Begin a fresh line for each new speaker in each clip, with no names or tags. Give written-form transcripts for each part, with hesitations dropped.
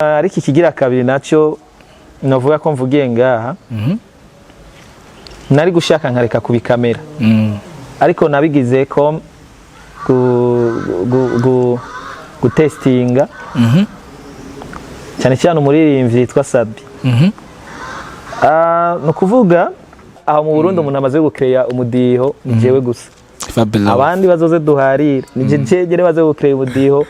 Ariko ikigira kabiri nacyo navuga ko mvugiye ngaha, nari gushaka nkareka kubikamera, ariko nabigize ko gutestinga cyane cyane umuririmbyi yitwa Sabi. Ni ukuvuga aho mu Burundi umuntu amaze gukeya umudiho ni jewe gusa.
Fabelove.
Abandi bazoze duharire, ni je jegere baze gukeya umudiho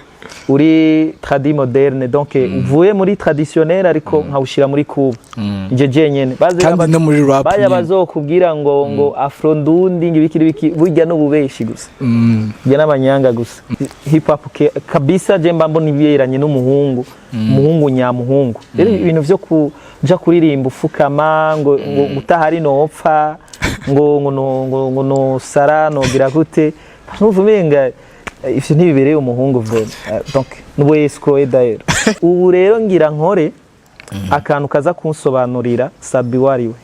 uri tradi moderne, donc uvuye muri traditionnel ariko nkawushira muri kuba, ni je jenyene. Baze
Kandi no muri rap
baya
nyene.
Bazokubwira ngo afro ndundi, ngo ibiki n'ibiki, burya n'ububeshi gusa, burya n'abanyanga gusa. Hip hop kabisa je mba mbona iberanye n'umuhungu, umuhungu nyamuhungu. Rero ibintu vyo kuja kuririmba ufukama ngo utahari nopfa, ngo no sara nogira gute, numva umenga ivyo ntibibereye umuhungu vraiment. Donc n'ubu escroc d'ailleurs. Ubu rero ngira nkore akantu kaza kunsobanurira Sabi wariwe.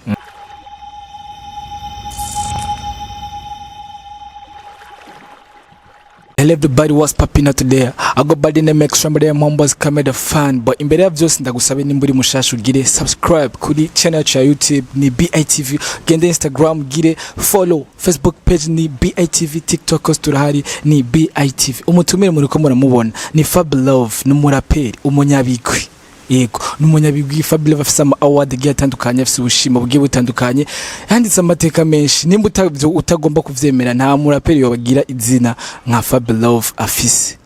Hello everybody, what's popping out today? I go by the name Extreme them homeboys come the fan. But imbere ya vyose ndagusabe nimba uri mushasha ugire subscribe kuri channel yacu ya YouTube ni BITV, gende Instagram ugire follow, Facebook page ni BITV, TikTok hose turahari ni BITV. Umutumire muriko muramubona ni Fab Love, ni umuraperi, umunyabigwi. Yego, ni umunyabigwi Fab Love, afise ama award agiye atandukanye, afise ubushimo bugiye butandukanye, yanditse amateka menshi. Nimba utagomba kuvyemera, nta muraperi yobagira izina nka Fab Love afise,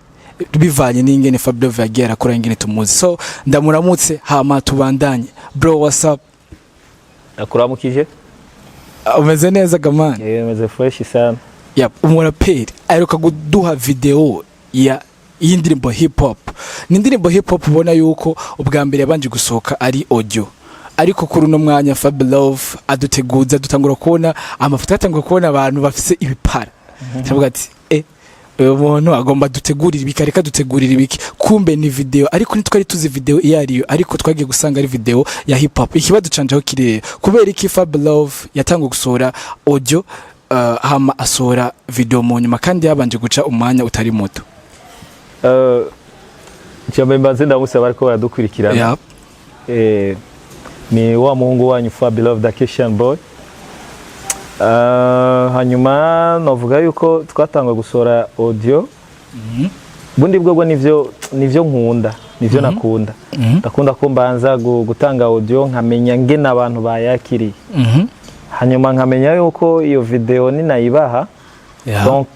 bivanye n'ingene Fab Love yagiye arakora, ingene tumuzi. So ndamuramutse hama tubandanye. Bro, what's up?
Nakuramukije.
Umeze neza gamani?
Meze fresh sana.
Yep, umuraperi aheruka kuduha video ya y'indirimbo hip hop. Ni indirimbo hip hop ubona yuko ubwa mbere yabanje gusohoka ari audio, ariko kuri uno mwanya Fab Love aduteguza, dutangura kubona amafoto, atangura kubona abantu bafise ibipara, turavuga ati uyu muntu agomba dutegurira ibiki, areka dutegurira ibiki? Kumbe ni video, ariko ntitwari tuzi video iyo ariyo, ariko twagiye gusanga ari video ya hip hop. Ikibazo canje aho kirere, kubera iki Fab Love yatanguye gusohora audio, hama asohora video mu nyuma, kandi yabanje guca umwanya utari muto?
Icambere mbanze ndamusaba ariko baradukurikirana. Ni wa muhungu wanyu Fabi Love the Christian Boy. Hanyuma novuga yuko twatangwa gusohora audio, bundi bwobwo nivyo nkunda, nivyo nakunda. Ndakunda ko mbanza gutanga audio nkamenya ngene abantu bayakiriye, hanyuma nkamenya yuko iyo video ninayibaha, donc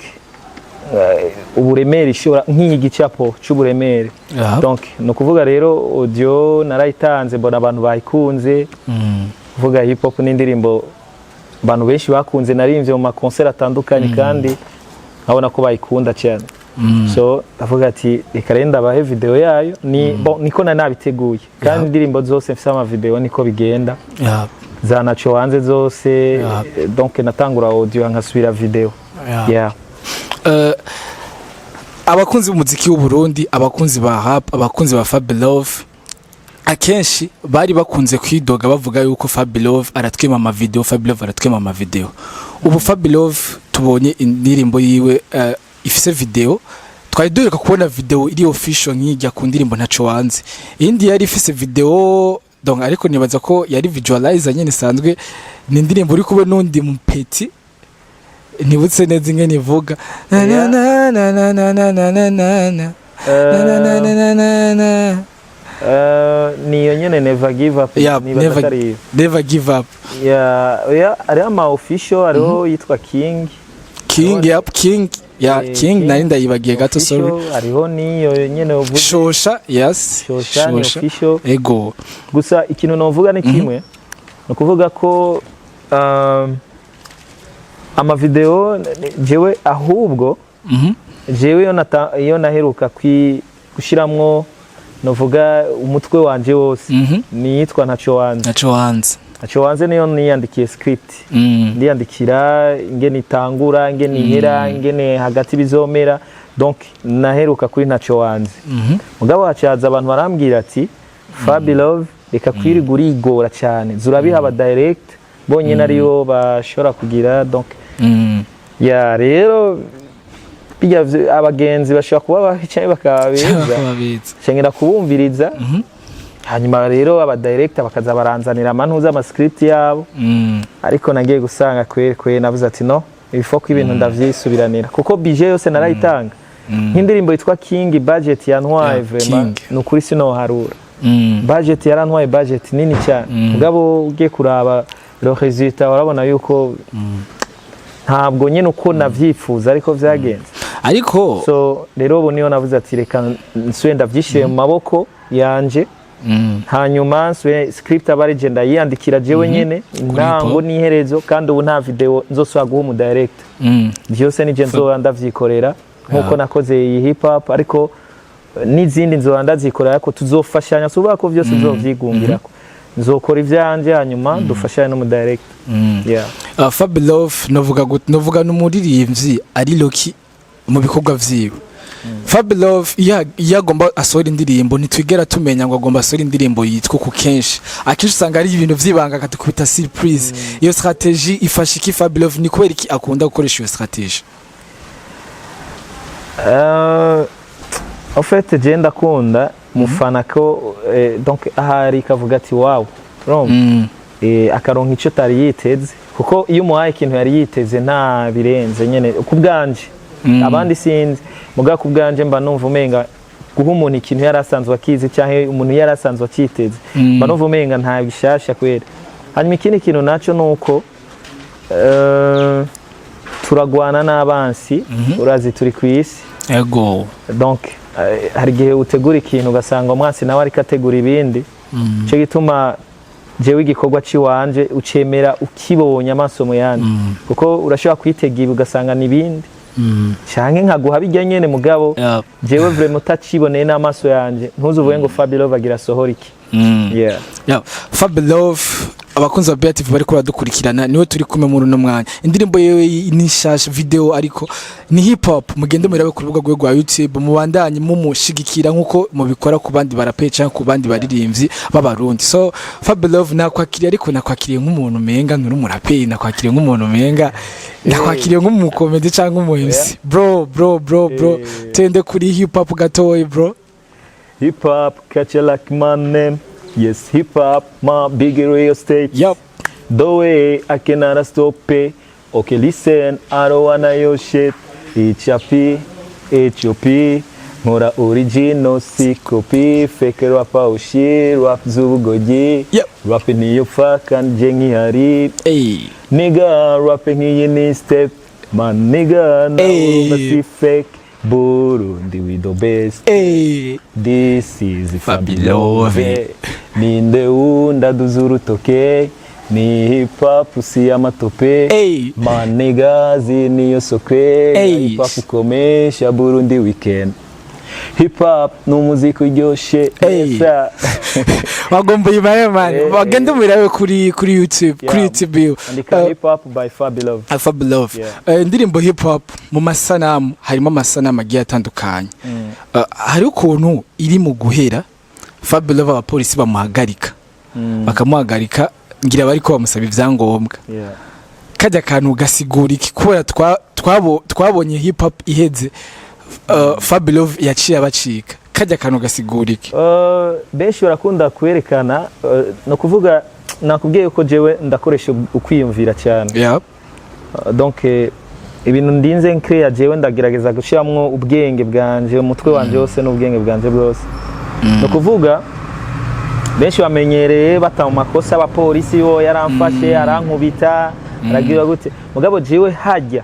uburemere ishobora nk'iyi gicapo c'uburemere. Donc ni ukuvuga rero audio narayitanze, mbona abantu bayikunze. Kuvuga hip hop n'indirimbo abantu benshi bakunze, narimvye mu makonseri atandukanye kandi nkabona ko bayikunda cyane. So ndavuga ati reka rero ndabahe video yayo. Ni bon, niko nari nabiteguye, kandi indirimbo zose mfise ama video niko bigenda, za naco hanze zose. Donc natangura audio nkasubira video. Yeah.
Abakunzi b'umuziki w'u Burundi, abakunzi ba rap, abakunzi ba Fab Love akenshi bari bakunze kwidoga bavuga yuko Fab Love aratwima ama video, Fab Love aratwima ama video. Ubu Fab Love tubonye indirimbo yiwe ifise video. Twari duheruka kubona video iri official nk'ijya ku ndirimbo Ntaco Wanze. Iyindi yari ifise video donc, ariko nibaza ko yari visualizer nyene isanzwe. Ni indirimbo uri kumwe n'undi mupeti, ntibutse neza ingene ivuga na na na na na na na na na na na na na na na na na.
Niyo nyene Never Give Up.
Yeah,
nibaza ko ari iyo.
Never Give Up.
Yeah, hariho ama official, hariho yitwa King.
King, yep, King, yeah. King nari ndayibagiye gato, sorry.
Official, hariho niyo nyene uvuze.
Shosha, yes.
Shosha ni official.
Ego.
Gusa ikintu novuga ni kimwe, ni ukuvuga ko amavideo jewe ahubwo jewe iyo naheruka gushiramwo novuga umutwe wanje wose niyitwa Ntaco Wanze.
Ntaco Wanze.
Ntaco Wanze niyo niyandikiye script, ndiyandikira ingene itangura, ingene ihera, ingene hagati bizomera. Donc naheruka kuri Ntaco Wanze. Mugabo hacaza abantu barambwira ati Fabi Love, reka kwirirwa urigora cyane, zurabiha aba direct bonyine aribo bashobora kugira. Donc ya rero bijya abagenzi bashobora kuba babi canke bakaba beza.
Bakaba beza.
Nshengera kubumviriza. Hanyuma rero aba director bakaza baranzanira amantuza, ama script yabo, ariko nagiye gusanga kweri kweri navuze ati no, il faut ko ibintu ndavyisubiranira, kuko budget yose narayitanga. Nk'indirimbo yitwa King, budget yantwaye, vraiment,
King.
ni ukuri sinoharura. Budget yarantwaye, budget nini cyane. Mugabo ugiye kuraba le résultat, urabona yuko ntabwo nyine uko navyifuza ariko vyagenze.
Ariko
So rero ubu niyo navuze ati reka nsubire ndavyishire mu maboko yanje, hanyuma nsubire script aba ari je ndayiyandikira jewe nyene, intango
hip hop.
n'iherezo. Kandi ubu nta video nzosubira guha umu director, byose nije nzoba ndavyikorera nkuko nakoze iyi hip hop, ariko n'izindi nzoba ndazikorera, ariko tuzofashanya. Si ukuvuga ko byose nzovyigungirako, nzokora ivyanje hanyuma dufashanye n'umu director. Yeah.
Fabilove, novuga gute, novuga n'umuririmbyi ari low-key mu bikorwa vyiwe. Fabilove iyo agomba asohora indirimbo, ntitwigera tumenya ngo agomba asohora indirimbo yitwa uku. Kenshi akenshi usanga ari ibintu vy'ibanga, akadukubita surprise. Iyo strategy ifasha iki Fabilove? Ni kubera iki akunda gukoresha iyo strategy?
En fait, je ndakunda mufana ko donc ahari kavuga ati wow, urumva? Akaronka icyo atari yiteze, kuko iyo umuhaye ikintu yari yiteze nta birenze nyene ku bwanje. Abandi sinzi, mugabo ku bwanje mba numva umenga guha umuntu ikintu yari asanzwe akizi cyangwa umuntu yari asanzwe akiteze, mba numva umenga nta bishasha kwera. Hanyuma ikindi kintu naco ni uko turagwana n'abansi, urazi turi ku isi. Donc hari igihe utegura ikintu ugasanga umwansi nawe ariko ategura ibindi. Cyo gituma jewe igikorwa ciwanje ucemera ukibonye amaso mu yandi, kuko urashobora kwitega ibi ugasanga n'ibindi, canke nkaguha bijya nyene, mugabo jewe vraiment utaciboneye n'amaso yanje, ntuzuvuge ngo Fabilove agira asohora iki. Yeah.
Yeah. Fabilove, abakunzi ba BTV bariko baradukurikirana, niwe turi kumwe muri uno mwanya. Indirimbo yewe ni nshasha, video ariko ni hip hop. Mugende murabe ku rubuga rwe rwa YouTube, mubandanye mumushigikira nkuko mubikora ku bandi barape canke ku bandi baririmbyi b'Abarundi. So Fabilove, nakwakiriye, ariko nakwakiriye nk'umuntu umenga nturi umuraperi, nakwakiriye nk'umuntu umenga, nakwakiriye nk'umukomedi canke umu MC. Bro, bro, bro, bro, tende kuri hip hop gatoyi, bro.
Hip hop catch you like my name. Yes, hip hop my big real estate. The way I cannot stop it. Okay, listen, I don't wanna your shit. HAP, HOP. Nkora original, si copy. Fake rap ushi, rap z'ubugogi. Rap niyo fa kandi je nkihari.
Hey.
Nigga, rap nk'iyi ni step. Man nigga, nawe
Hey.
urumva si fake. Burundi we the best.
Hey.
This is
Fabilove.
Fabilove. Ninde wunda duza urutoke? Ni hip hop si amatope.
Hey.
My niggas niyo sokwe.
Hey.
Hip hop ukomesha Burundi weekend. Hip hop ni umuziki uryoshe.
Hey.
Neza.
Wagomba ibaye man. Bagende murabe kuri YouTube, kuri YouTube iyo.
Andika Hip Hop by Fabilove.
Fabilove.
Yeah.
Indirimbo hip hop mu masanamu harimo amasanamu agiye atandukanye. Hari ukuntu iri mu guhera, Fabilove abapolisi bamuhagarika, bakamuhagarika, ngira bariko bamusaba ivyangombwa. Kajya kantu gasigura iki? Kubera twabonye hip hop iheze, Fabilove yaciye abacika. Kajya kantu gasigura iki?
Benshi barakunda kwerekana, no kuvuga nakubwiye ko jewe ndakoresha ukwiyumvira cyane. Donc ibintu ndinze nkreya, jewe ndagerageza gushiramwo ubwenge bwanje, umutwe wanje wose n'ubwenge bwanje bwose. No kuvuga benshi bamenyereye bata mu makosa abapolisi, bo yaramfashe, arankubita, aragira gute, mugabo jewe hajya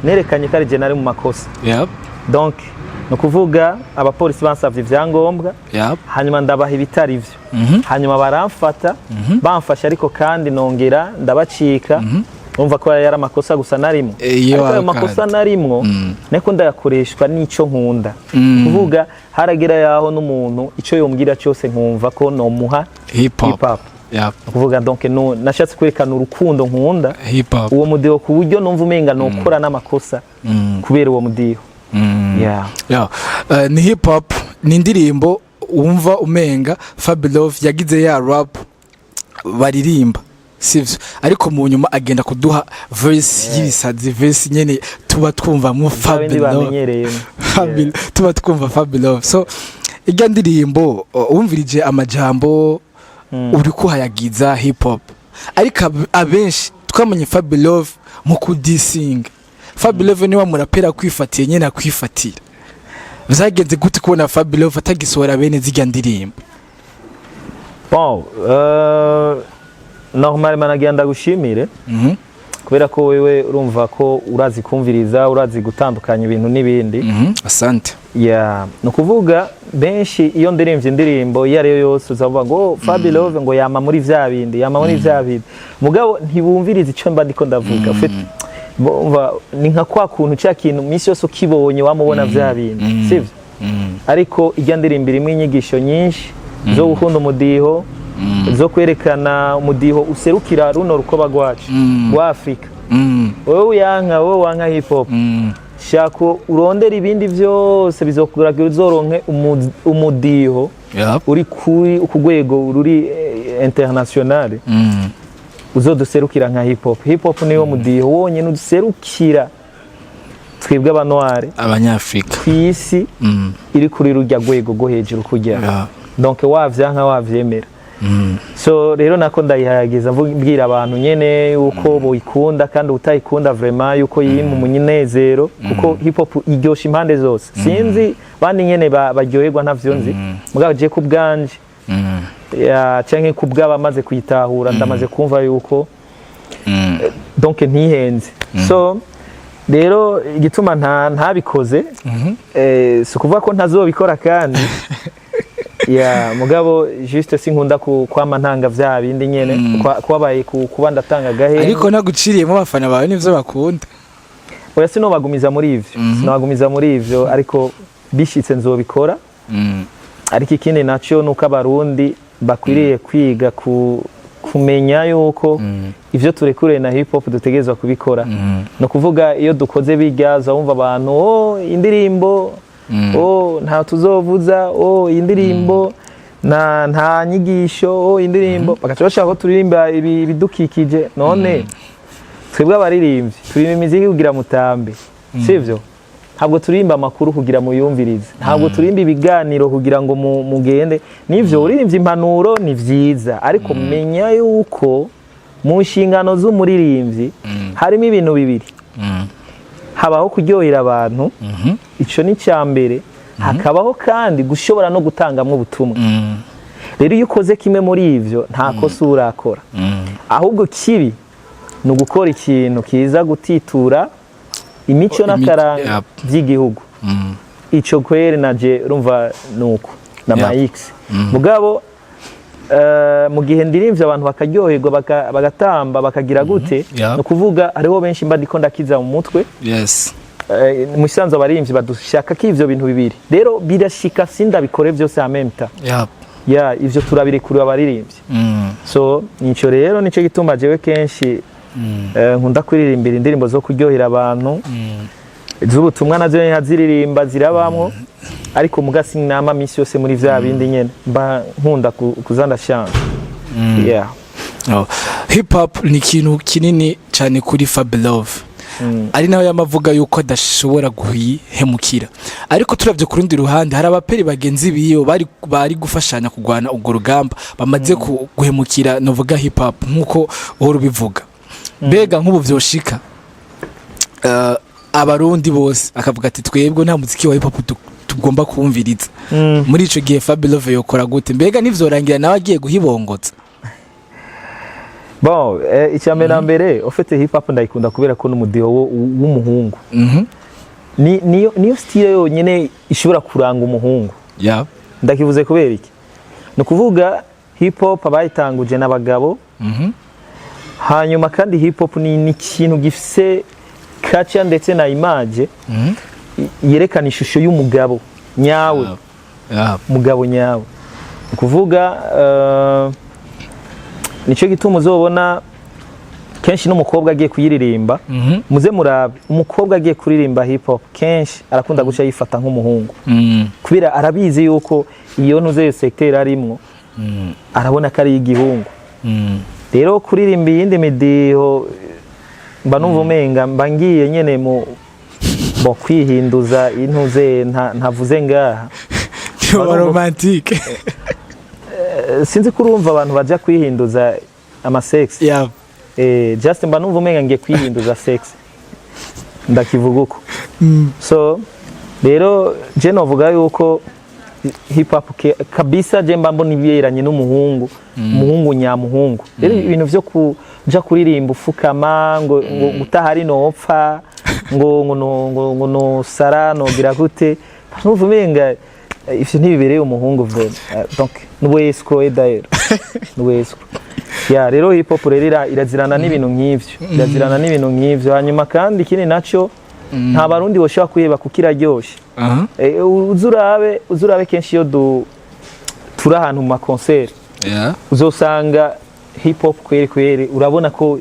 nerekanye ko ari je nari mu makosa. Donc ni ukuvuga abapolisi bansavye ivyangombwa, hanyuma ndabaha ibitari vyo, hanyuma baramfata. Bamfashe ariko kandi nongera ndabacika. Urumva ko yari amakosa gusa narimo,
Iyo
ariko ayo
kandi.
makosa narimwo niko ndayakoreshwa n'ico nkunda. Kuvuga haragira yaho n'umuntu ico yombwira cyose nkumva ko nomuha
hip hop.
Hip hop. Ni ukuvuga donc no, nashatse kwerekana urukundo nkunda
Hip hop.
uwo mudiho, ku buryo numva umenga nokora n'amakosa kubera uwo mudiho. Yeah.
Yeah. Ni hip hop, ni indirimbo wumva umenga Fabilove yagize ya rap baririmba, sivyo? Ariko mu nyuma agenda kuduha verse y'ibisazi, verse nyene tuba twumva mu
bindi
Fabilove.
bamenyereye.
Tuba twumva Fabilove. So Irya ndirimbo wumvirije amajambo uri kuhayagiza hip hop, ariko abenshi twamenye Fabilove mu kudisinga. Fabilove niwe murapera kwifatiye nyene akwifatira. Vyagenze gute kubona Fabilove atagisohora bene zirya ndirimbo?
Bon, normalement nagira ndagushimire kubera ko wewe urumva ko urazi kumviriza, urazi gutandukanya ibintu n'ibindi.
Asante.
Ya, ni ukuvuga benshi iyo ndirimbye indirimbo iyo ariyo yose uzavuga ngo: "Oh, Fabi Love ngo yama muri vya bindi, yama muri vya bindi." Mugabo ntibumviriza icyo mba ndiko ndavuga. Bumva ni nka kwa kuntu cya kintu iminsi yose ukibonye wamubona vya bindi, sivyo? Ariko ijya ndirimbo irimo inyigisho nyinshi zo gukunda umudiho, zo kwerekana umudiho userukira runo rukoba rwacu rwa Afurika. Wowe uyanka, wowe wanka hip hop, shaka urondera ibindi byose bizokuragira uzoronke umudiho uri kuri ku rwego ruri international uzoduserukira nka hip hop. Hip hop niwo mudiho wonyine uduserukira twebwe abanoire
abanyafrika
ku isi iri kuri rujya rwego rwo hejuru kujya. Donc wavyanka wavyemera. So rero nako ndayihayagiza mbwira abantu nyene yuko boyikunda, kandi utayikunda vraiment yuko yima umunezero, kuko hip hop iryosha impande zose. Sinzi bandi nyene baryoherwa, ntavyo nzi, mugabo je ku bwanje ya canke ku bw'abamaze kuyitahura, ndamaze kumva yuko donc ntihenze. So rero igituma ntabikoze si ukuvuga ko ntazobikora kandi ya, mugabo juste sinkunda kwama ntanga vya bindi nyene kwabaye kuba ndatanga gahe.
Ariko naguciriyemo, abafana bawe nivyo bakunda.
Oya, sinobagumiza muri ivyo, sinobagumiza muri ivyo, ariko bishitse nzobikora. Ariko ikindi naco nuko Abarundi bakwiriye kwiga kumenya yuko ivyo turekuriye na hip hop dutegerezwa kubikora. Ni ukuvuga iyo dukoze bijya wumva abantu: "Oh, indirimbo, oh, nta tuzovuza, oh, indirimbo nta nyigisho, oh, indirimbo." Bagaca bashaka ko turirimba ibidukikije. None twebwe abaririmbyi turirimba imiziki kugira mutambe, sivyo? Ntabwo turirimba amakuru kugira muyumvirize, ntabwo turirimba ibiganiro kugira ngo mugende. Nivyo, uririmbye impanuro ni vyiza, ariko menya yuko mu nshingano z'umuririmbyi harimo ibintu bibiri: habaho kuryohera abantu, ico ni icya mbere, hakabaho kandi gushobora no gutangamwo ubutumwa. Rero iyo ukoze kimwe muri ivyo, nta kosa uba urakora. Ahubwo kibi ni ugukora ikintu kiza gutitura imico n'akaranga by'igihugu. Ico kweri naje urumva nuko na Max. Mugabo mu gihe ndirimvye abantu bakaryoherwa, bagatamba, bakagira gute, ni ukuvuga hariho benshi mba ndiko ndakiza mu mutwe. Mu isanzwe abarimvyi badushaka ko ivyo bintu bibiri rero birashika, sindabikore byose en même temps. Ya, ivyo turabirekuriwe abaririmbyi. So nico rero nico gituma jewe kenshi nkunda kuririmbira indirimbo zo kuryohera abantu. Z'ubutumwa nazo nkaziririmba, zirabamwo, ariko muga sinama misi yose muri vya bindi nyene, mba nkunda kuza ndashanga, yeah.
Oh. Hip hop ni ikintu kinini cyane kuri Fabilove, ari nawe yamavuga yuko adashobora guhemukira. Ariko turavye ku rundi ruhande, hari abaperi bagenzi biyo bari gufashanya kurwana urwo rugamba bamaze guhemukira novuga hip hop nkuko uhora ubivuga. Mbega nk'ubu vyoshika Abarundi bose akavuga ati: "Twebwe nta muziki wa hip hop tugomba kumviriza." Muri ico gihe Fabilove yokora gute? Mbega nivyorangira nawe agiye guhibongotsa?
Bon, icya mbere na mbere, ufite hip hop ndayikunda kubera ko n'umudiho w'umuhungu niyo style yonyine ishobora kuranga umuhungu. Ndakivuze kubera iki? Ni ukuvuga hip hop abayitanguje n'abagabo. Hanyuma kandi hip hop ni ikintu gifise culture ndetse na image yerekana ishusho y'umugabo nyawe. Umugabo nyawe, ni ukuvuga nicyo gituma uzobona kenshi n'umukobwa agiye kuyiririmba. Muze murabe, umukobwa agiye kuririmba hip hop kenshi arakunda guca yifata nk'umuhungu, kubera arabizi yuko iyo ntuze iyo secteur arimwo arabona ko ari igihungu. Rero kuririmba iyindi midiho mba numva umenga mba ngiye nyene mu bo kwihinduza intuze ntavuze ngaha.
Wa romantique.
Sinzi ko urumva abantu baja kwihinduza ama sexe. Just mba numva umenga ngiye kwihinduza sexe, ndakivuga uko. So rero je novuga yuko hip hop kabisa je mba mbona iberanye n'umuhungu, umuhungu nyamuhungu. Rero ibintu vyo kuja kuririmba ufukama ngo utahari nopfa, ngo no ngo no sara nogira gute, numva umenga ivyo ntibibereye umuhungu vraiment. Donc n'ubu escroc, d'ailleurs n'ubu escroc ya. Rero hip hop rero irazirana n'ibintu nk'ivyo, irazirana n'ibintu nk'ivyo. Hanyuma kandi ikindi naco, nta Barundi boshobora kwiheba kuko iraryoshe. Uzurabe kenshi iyo turi ahantu mu ma concert, uzosanga hip hop kweri kweri urabona ko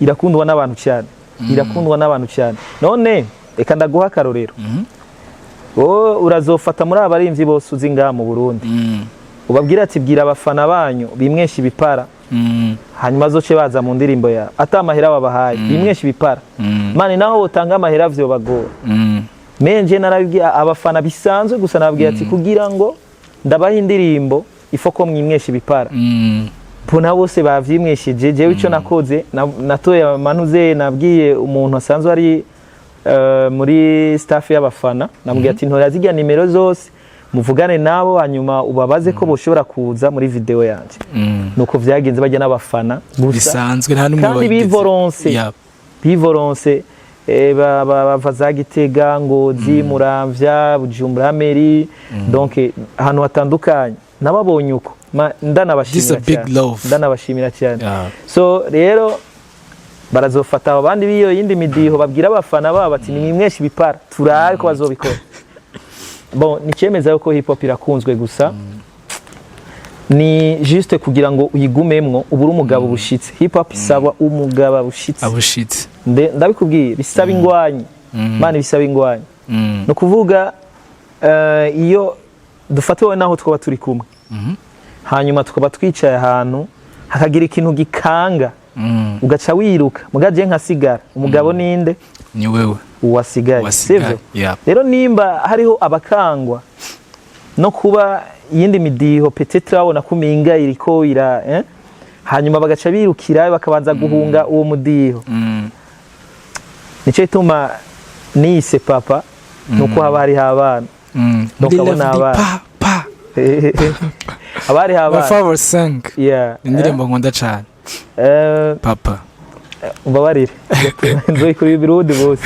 irakundwa n'abantu cyane, irakundwa n'abantu cyane. None reka ndaguha akarorero. Wowe urazofata muri aba barimvyi bose uzi ngaha mu Burundi, ubabwira ati: "Bwira abafana banyu bimwesha ibipara," hanyuma azoce baza mu ndirimbo yawe ata amahera babahaye, bimwesha ibipara. Mani naho wotanga amahera vyobagora. Menje narabibwiye abafana bisanzwe gusa, nababwiye ati: "Kugira ngo ndabaha indirimbo, ifo ko mwimwesha ibipara." Mbona bose bavyimweshije. Jewe ico nakoze, natoye amanuze, nabwiye umuntu asanzwe ari muri staff y'abafana, namubwiye ati: "Ntora zirya nimero zose, muvugane nabo, hanyuma ubabaze ko boshobora kuza muri video yanje." Nuko vyagenze, bajya n'abafana gusa
bisanzwe, nta n'umwe
kandi
wabigize.
bivoronse. Bivoronse, bava za Gitega, Ngozi, Muramvya, Bujumbura Meri, donc ahantu hatandukanye nababonye uko. Ndanabashimira
This is a big
cyane.
love.
Ndanabashimira cyane. So rero barazofata abandi b'iyo yindi midiho, babwira abafana babo bati: "Nimwimweshe ibipara," turabe ko bazobikora. Bon, ni cyemeza yuko hip hop irakunzwe, gusa ni juste kugira ngo uyigumemwo ubure umugabo bushitse. Hip hop isaba umugabo bushitse.
Abushitse.
Ndabikubwiye, bisaba ingwanyi mani, bisaba ingwanyi. Ni ukuvuga iyo dufata wowe naho twaba turi kumwe, hanyuma tukaba twicaye ahantu hakagira ikintu gikanga, ugaca wiruka, mugaje nkasigara, umugabo ninde?
Ni wewe.
Uwasigaye.
Wasigaye.
Sivyo?
Yeah.
Rero nimba hariho abakangwa no kuba iyindi midiho, peut-être babona ko uminga iriko ira, eh? Hanyuma bagaca birukira, bakabanza guhunga uwo mudiho. Nico gituma niyise papa, nuko haba hariho abana. Donc abo ni abana.
Pa pa.
Haba hariho
My
abana.
favorite song. Indirimbo nkunda cyane. Papa.
Umbabarire, nzoyikora ibirundi bose.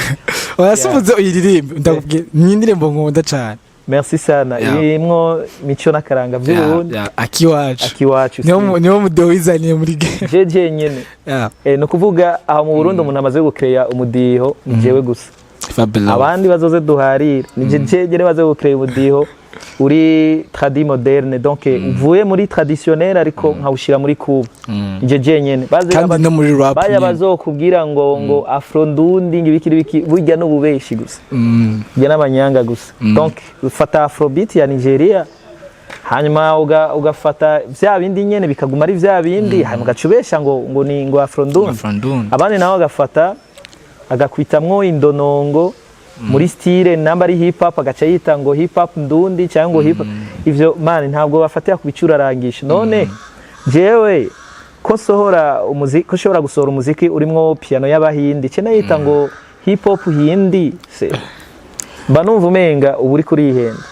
Urasubuze uyiririmbe, ndakubwira ni indirimbo nkunda cyane.
Merci sana. Irimwo mico n'akaranga vy'Uburundi.
Yeah, akiwacu.
Akiwacu.
Niwo mudeho wizaniye muri game.
Je jenyene. Ni ukuvuga aho mu Burundi umuntu amaze gukeya umudiho ni jewe gusa.
Fabulous.
Abandi bazoze duharire, ni je jenyene baze gukeya umudiho uri tradi moderne, donc uvuye muri traditionnel ariko nkawushira muri kuba. Ni je jenyene baze.
Kandi no muri rap
baya
nyene.
Bazokubwira ngo afro ndundi, ngo ibiki n'ibiki, burya n'ububeshi gusa, burya n'amanyanga gusa. Donc ufata afrobeat ya Nigeria, hanyuma ugafata vya bindi nyene, bikaguma ari vya bindi, hanyuma ugaca ubesha ngo ni ngo afro ndundi.
Afro ndundi.
Abandi nawe agafata agakwitamwo indonongo muri style namba ari hip hop, agaca yita ngo hip hop ndundi cyangwa ngo hip hop. Ivyo man ntabwo bafatira ku bicurarangisho. None jewe ko nsohora umuziki, ko nshobora gusohora umuziki urimwo piano y'Abahindi, ce nayita ngo hip hop hindi se, mba numva umenga uba uri kurihenda.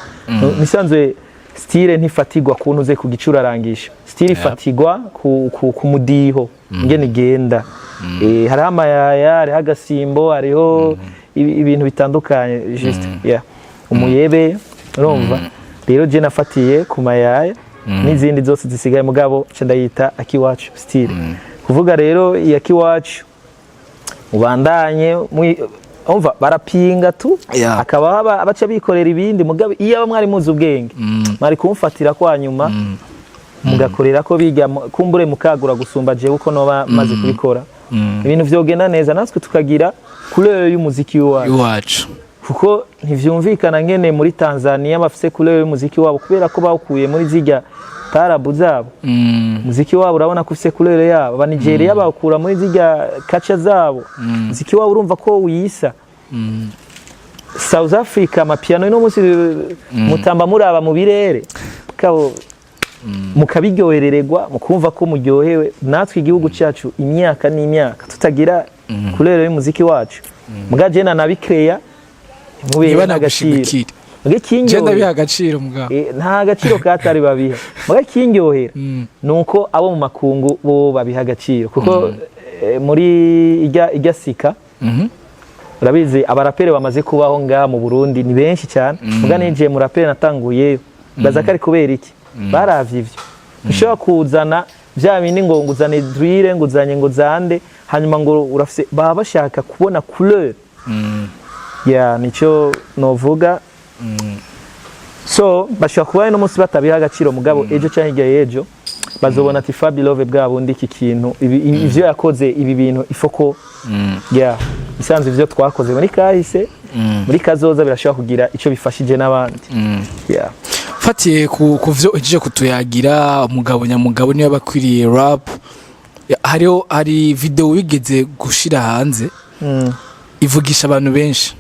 Nisanzwe style ntifatigwa kuntu uze ku gicurarangisho, style ifatigwa ku mudiho ingene igenda. Hariho amayaya, hariho agasimbo, hariho ibintu bitandukanye, juste yeah. Umuyebe, urumva rero je nafatiye ku mayaya n'izindi zose zisigaye, mugabo nca ndayita Akiwacu style. Kuvuga rero iya Akiwacu ubandanye umva barapinga tu, akaba abaca bikorera ibindi. Mugabo iyo aba mwari muzi ubwenge, mwari kumfatira kwa nyuma mugakorera ko biga kumbure mukagura gusumba jewe uko noba maze kubikora, ibintu vyogenda neza, natwe tukagira couleur y'umuziki wacu.
Iwacu.
Kuko ntivyumvikana ngene muri Tanzania bafise couleur y'umuziki wabo, kubera ko bawukuye muri zirya tarabu zabo. Umuziki wabo urabona ko ufise couleur yabo. Aba Nigeria bawukura muri zirya kaca zabo, umuziki wabo urumva ko wisa. South Africa amapiano ino munsi mutamba muraba mu birere kabo, mukabiryoherererwa, mukumva ko muryohewe. Natwe igihugu cyacu imyaka n'imyaka tutagira couleur y'umuziki wacu, muga je nanabikreya mubere
Niba
n'agaciro.
nagushigikira.
Muga
Je ndabiha
ikindyohera
agaciro mugabo.
Nta gaciro katari babiha. Muga ikindyohera nuko abo mu makungu bo babiha agaciro, kuko muri ijya sika, urabizi, abaraperi bamaze kubaho ngaha mu Burundi ni benshi cyane. Muga ninjiye mu raperi natanguyeyo, baza ko ari kubera iki baravye ivyo. Ntushobora kuzana bya bindi ngo nguzane drill, nguzanye ngo zande, hanyuma ngo urafise. Baba bashaka kubona couleur ya nico novuga. So bashobora kuba no munsi batabiha agaciro, mugabo ejo cyangwa hirya y'ejo bazobona ati Fabi Love bwa bundi iki kintu ivyo yakoze, ibi bintu ifoko ya isanzwe, ivyo twakoze muri kahise, muri kazoza birashobora kugira ico bifashije n'abandi, yeah.
Fatiye ku vyo uhejeje kutuyagira, umugabo nyamugabo niwe bakwiriye rap. Hariho hari video wigeze gushira hanze ivugisha abantu benshi.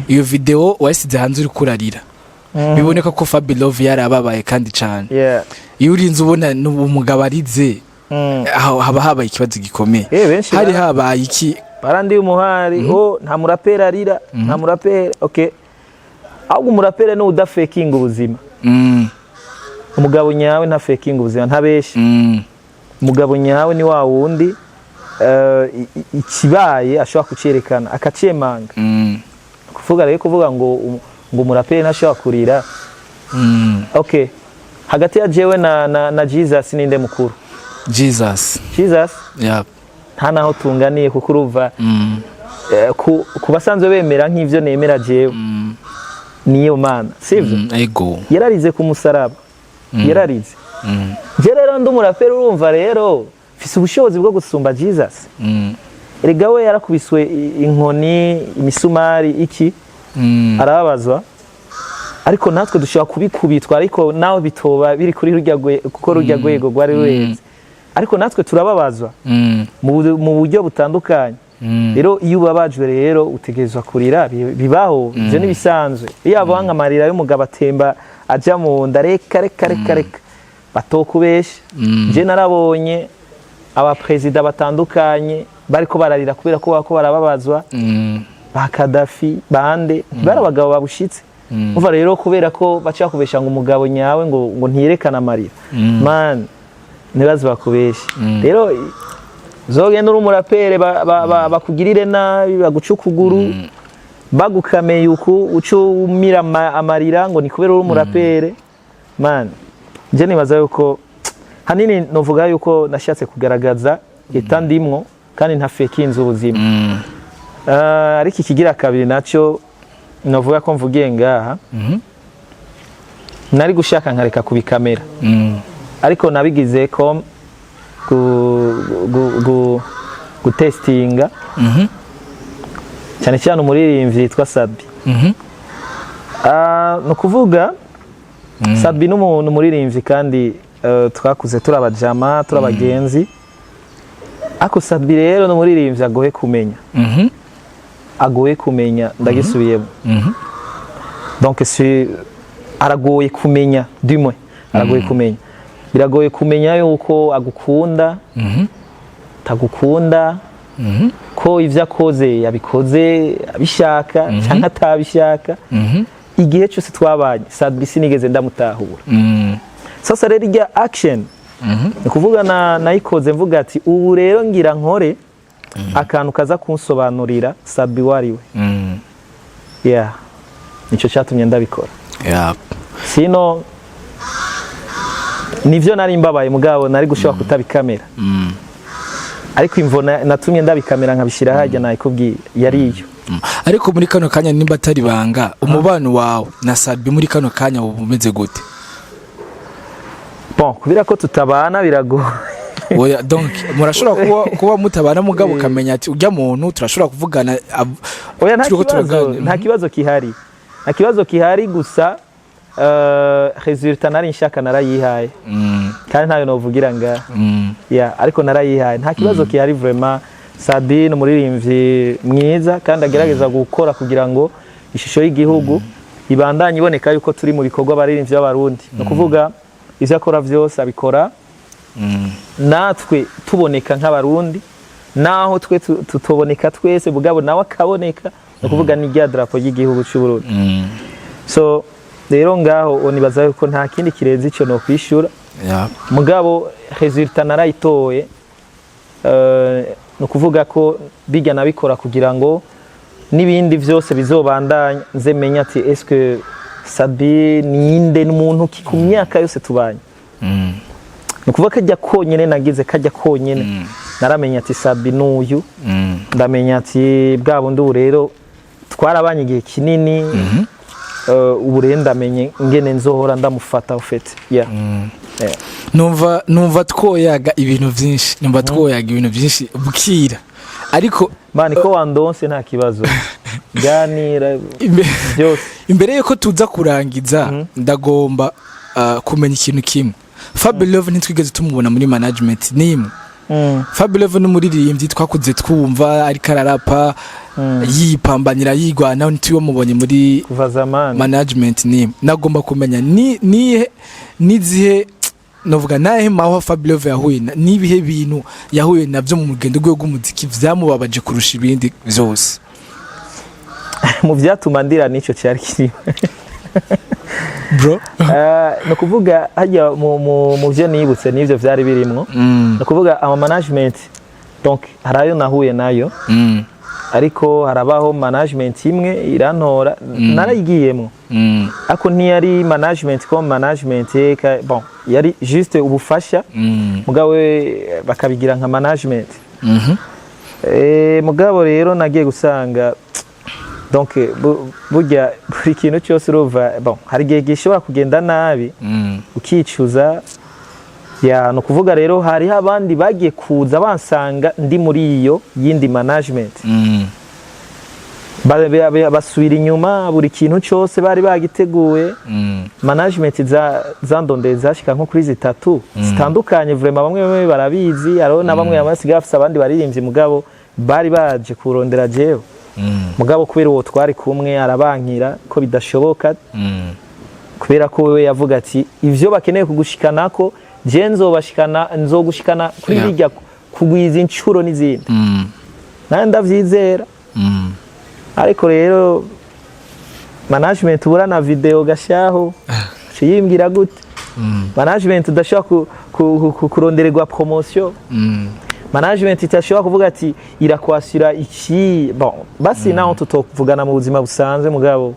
Iyo video wayisize hanze uri kurarira, biboneka ko Fabi Love yarababaye kandi cane. Iyo urinze ubona n'ubu umugabo arize, aho haba habaye ikibazo gikomeye.
Benshi
hari habaye iki?
Barandiye umuhari: "Oh, nta muraperi arira, nta muraperi." Okay, ahubwo umuraperi ni udafekinga ubuzima. Umugabo nyawe ntafekinga ubuzima, ntabesha. Umugabo nyawe ni wa wundi ikibaye ashobora kucerekana, akacemanga. Kuvuga rero, kuvuga ngo umuraperi ntashobora kurira, okay, hagati ya jewe na Jesus ninde mukuru?
Jesus.
Jesus.
Yeah.
Nta naho tunganiye, kuko urumva ku basanzwe bemera nk'ivyo nemera jewe, niyo Mana, sivyo?
Ego.
Yararize ku musaraba, yararize. Je rero ndi umuraperi, urumva rero mfise ubushobozi bwo gusumba Jesus. Erega we yarakubiswe inkoni, imisumari, iki, arababazwa, ariko natwe dushobora kubikubitwa, ariko nawe bitoba biri kuri rurya kuko rurya rwego rwari rurenze, ariko natwe turababazwa mu buryo butandukanye. Rero iyo ubabajwe rero utegerezwa kurira, bibaho, ibyo ntibisanzwe. Iyo abanga amarira y'umugabo atemba aja mu nda, reka reka reka reka, batokubesha. Je narabonye abaperezida batandukanye bariko bararira kubera ko bako barababazwa, ba Kadafi, bande, ntibari abagabo babushitse. Umva rero, kubera ko baca bakubesha ngo umugabo nyawe ngo ntiyerekane amarira, man, ntibaze bakubeshe. Rero zogenda uri umurapere, bakugirire nabi, baguca ukuguru, bagukameye uku, uce umira amarira ngo ni kubera uri umurapere. Man, je nibaza yuko hanini novuga yuko nashatse kugaragaza état ndimwo kandi ntafekinze ubuzima. Ariko ikigira kabiri nacyo novuga ko mvugiye ngaha, nari gushaka nkareka kubikamera, ariko nabigize ko gutestinga cyane cyane umuririmbyi yitwa Sabi. Ni ukuvuga Sabi ni umuntu umuririmbyi kandi twakuze turi abajama, turi abagenzi, ariko Sabi rero ni umuririmbyi agoye kumenya. Agoye kumenya, ndagisubiyemo. Donc si aragoye kumenya, du moins aragoye kumenya, biragoye kumenya yuko agukunda, tagukunda, ko ivyo akoze yabikoze abishaka canke atabishaka. Igihe cyose twabanye Sadbi sinigeze ndamutahura. Sasa rero irya action, ni kuvuga na nayikoze mvuga ati ubu rero ngira nkore akantu kaza kunsobanurira Sadbi wariwe. Yeah, nicyo cyatumye ndabikora. Sino nivyo nari mbabaye, mugabo nari gushobora kutabikamera, ariko imvo natumye ndabikamera nkabishyira hajya nayikubwiye yari iyo.
Ariko muri kano kanya, nimba atari banga, umubano wawe na Sabi muri kano kanya uba umeze gute?
Bon, kubera ko tutabana biragoye.
Oya, donc murashobora kuba mutabana, mugabo ukamenya ati ujya muntu turashobora kuvugana
Oya, nta
turiko
kibazo.
turaganira.
Nta kibazo kihari, nta kibazo kihari, gusa résultat nari nshaka narayihaye, kandi ntayo novugira ngaha. Yeah, ariko narayihaye, nta kibazo kihari vraiment. Sabi ni umuririmbyi mwiza kandi agerageza gukora kugira ngo Ishusho y'igihugu ibandanye iboneka yuko turi mu bikorwa abaririmbyi b'Abarundi. Ni ukuvuga ivyo akora vyose abikora natwe tuboneka nk'Abarundi, naho twe tutoboneka twese, mugabo nawe akaboneka. Ni ukuvuga ni rya drapo ry'igihugu cy'u Burundi. So rero ngaho nibaza yuko nta kindi kirenze ico no kwishura. Mugabo résultat narayitoye. Ni ukuvuga ko bijya nabikora kugira ngo n'ibindi byose bizobandanya nze menya ati: est-ce que Sat-B ninde, n'umuntu ki ku myaka yose tubanye? Ni ukuvuga kajya konyene nagize, kajya konyene naramenya ati: Sat-B n'uyu. Ndamenya ati: bwa bundi ubu rero twarabanye igihe kinini. Ubu rero ndamenye ingene nzohora ndamufata ufite, yeah. Yeah.
Numva twoyaga ibintu byinshi, numva twoyaga ibintu byinshi bukira, ariko
Mani ko wandonse, nta kibazo, ganira byose.
Imbere yuko tuza kurangiza, ndagomba kumenya ikintu kimwe. Fabilove ntitwigeze tumubona muri management nimwe. Fabilove ni umuririmbyi twakuze twumva ariko ararapa, yipambanira, yigwanaho, ntitubamubonye muri
kuva zamani
management nimwe. Nagomba kumenya ni nihe, nizihe, novuga nahe maho Fabilove yahuye n'ibihe bintu yahuye navyo mu rugendo rwiwe rw'umuziki vyamubabaje kurusha ibindi vyose?
Mu vyatuma ndira nico cyari kirimo.
Bro.
Ni ukuvuga hajya mu byo nibutse n'ivyo vyari birimwo. Ni ukuvuga ama management, donc hari ayo nahuye nayo, ariko harabaho management imwe irantora, narayigiyemo, ariko ntiyari management comme management. Bon, yari juste ubufasha, mugabo we bakabigira nka management. Mugabo rero nagiye gusanga, donc burya buri kintu cyose urumva, bon, hari igihe gishobora kugenda nabi, ukicuza. Ya, ni ukuvuga rero hariho abandi bagiye kuza bansanga ndi muri iyo yindi management. Basubira inyuma, buri kintu cyose bari bagiteguye. Management zandondeye zashika nko kuri zitatu zitandukanye. Vraiment bamwe bamwe barabizi, hariho na bamwe basigaye bafise abandi baririmbyi, mugabo bari baje kurondera jewe. Mugabo kubera uwo twari kumwe arabankira ko bidashoboka, kubera ko wewe yavuga ati: ivyo bakeneye kugushikanako, je nzobashikana, nzogushikana kuri bijya kugwiza inshuro n'izindi. Nawe ndavyizera. Ariko rero management ubura na video gashaho yimbwira gute? Management udashobora kurondererwa promotion, management itashobora kuvuga ati irakwasira iki. Bon, basi naho tutokuvugana mu buzima busanzwe, mugabo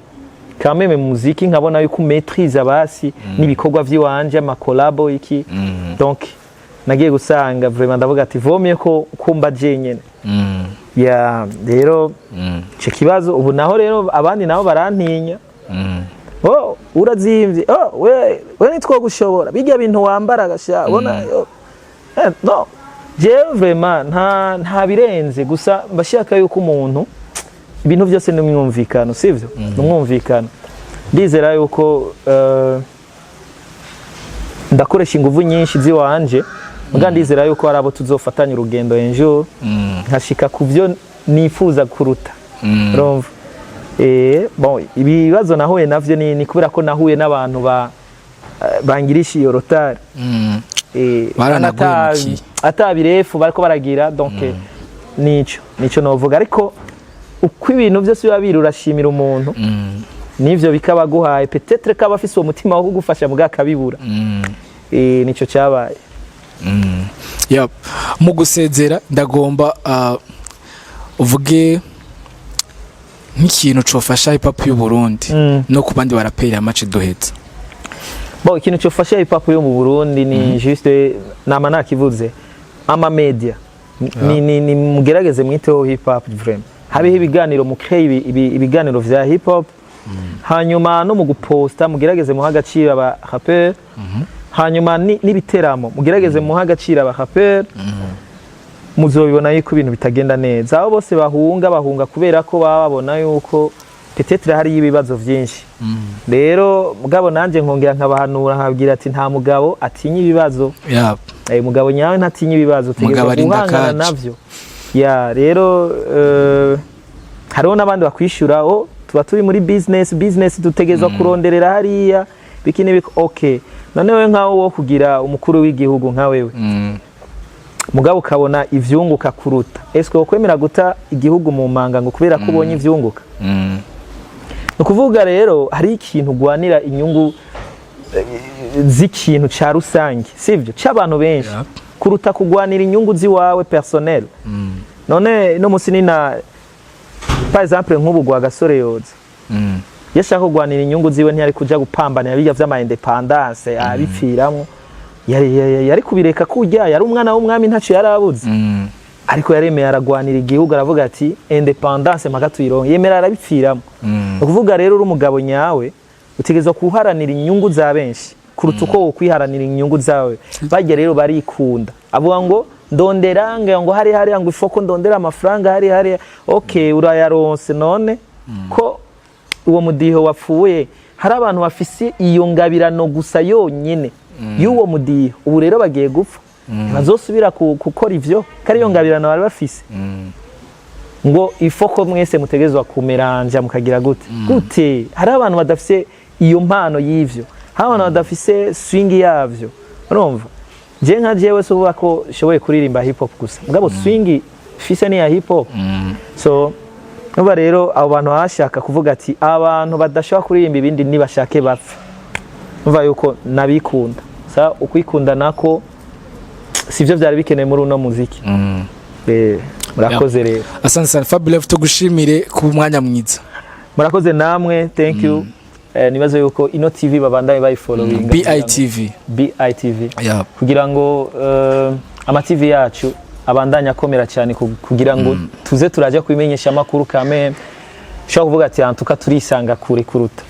quand même mu muziki nkabona yuko maîtrise basi n'ibikorwa vy'iwanje, amakolabo iki. Donc nagiye gusanga vraiment ndavuga ati: vomye ko kumba jenyene. Ya, rero ico kibazo ubu naho rero abandi nabo barantinya: "Oh, urazimvye, oh, we nitwo gushobora bijya bintu wambara gasha ubona." Oh. No jewe vraiment nta birenze, gusa mbashaka yuko umuntu ibintu byose ni umwumvikano, sivyo? Ni umwumvikano. Ndizera yuko ndakoresha ingufu nyinshi ziwanje, muga ndizera yuko hari abo tuzofatanya urugendo un jour, nkashika ku byo nifuza kuruta. Urumva? Bon, ibibazo nahuye navyo ni kubera ko nahuye n'abantu ba bangirisha iyo rotari.
Baranaguhemukiye.
Ata birefu bariko baragira. Donc nico novuga, ariko uko ibintu byose biba biri, urashimira umuntu n'ivyo bikaba guhaye, peut-être ko aba afise uwo mutima wo kugufasha muga akabibura. Nico cyabaye.
Yep. Mu gusezera ndagomba uvuge nk'ikintu cofasha hip hop y'u Burundi no ku bandi baraperi amace duheza.
Bon, ikintu cyofasha hip hop yo mu Burundi ni juste, nama nakivuze, ama media ni mugerageze mwiteho hip hop vraiment, habeho ibiganiro, mukeye ibiganiro vya hip hop. Hanyuma no mu guposta mugerageze muha agaciro aba rappeur. Hanyuma n'ibiteramo mugerageze muha agaciro aba rappeur. Muzobibona yuko ibintu bitagenda neza. Abo bose bahunga kubera ko baba babona yuko peut-être hariyo ibibazo vyinshi. Rero mugabo nanje nkongera nkabahanura, nkababwira ati: nta mugabo atinya ibibazo. Umugabo nyawe ntatinya ibibazo.
Umugabo
utegerezwa
arinda
guhangana
akacu.
navyo. Ya, rero hariho n'abandi bakwishura: oh. Tuba turi muri business, business dutegerezwa kuronderera hariya biki n'ibiki. Okay, none wewe nkaho wo kugira umukuru w'igihugu nka wewe, mugabo ukabona ivyunguka kuruta, eske wokwemera guta igihugu mu manga ngo kubera ko ubonye ivyunguka? Ni ukuvuga rero hari ikintu ugwanira inyungu z'ikintu ca rusange, sivyo, c'abantu benshi, kuruta kugwanira inyungu z'iwawe personnel. None no musi nina, par exemple, nk'ubu gwa gasore yoza, iyo ashaka kugwanira inyungu ziwe, ntiyari kuja gupambanira bijya vy'ama indépendance abipfiramwo. Yari kubireka kurya yari umwana w'umwami, ntaco yarabuze, ariko yaremeye aragwanira igihugu, aravuga ati indépendance mpaka tuyironke, yemera arabipfiramo. Ni ukuvuga rero uri umugabo nyawe, utegerezwa guharanira inyungu za benshi kuruta uko wokwiharanira inyungu zawe. Bajya rero barikunda, avuga ngo ndondera ngo hari hariya, ngo ifoko ndondera amafaranga hari hariya. Okay, urayaronse, none ko uwo mudiho wapfuye? Hari abantu bafise iyo ngabirano gusa yonyine y'uwo mudiho, ubu rero bagiye gupfa, ntibazosubira gukora ivyo ko ariyo ngabirano bari bafise. Ngo ifoko mwese mutegerezwa kumeranja mukagira gute gute? Hari abantu badafise iyo mpano y'ivyo, hari abantu badafise swing yavyo. Urumva, je nka jewe si uvuga ko nshoboye kuririmba hip hop gusa, mugabo swing fise ni ya hip hop. So nuba rero abo bantu bashaka kuvuga ati abantu badashobora kuririmba ibindi nibashake bapfa, numva yuko nabikunda sa ukwikunda nako sivyo vyari bikenewe muri uno muziki. Murakoze rero.
Asante sana, Fabulous, tugushimire ku mwanya mwiza.
Murakoze namwe, thank you. Nibaze yuko ino TV babandanye bayifollowinga.
BITV.
BITV, kugira ngo ama TV yacu abandanye akomera cyane, kugira ngo tuze turaja kubimenyesha amakuru kame ushobora kuvuga ati antuka turisanga kure kuruta.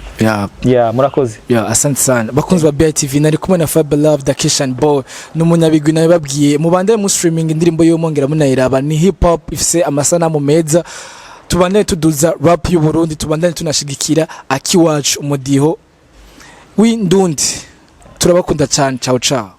Yeah, murakoze.
Yeah, asante sana bakunzi ba BITV. Nari kumwe na Fab Love the Kishan Boy, n'umunyabigwi nawe babwiye mubandanye mu streaming indirimbo yo mwongera munayiraba. Ni hip hop ifise amasanamu meza. Tubandanye tuduza rap y'u Burundi, tubandanye tunashigikira akiwacu, umudiho w'indundi. Turabakunda cyane. Ciao ciao.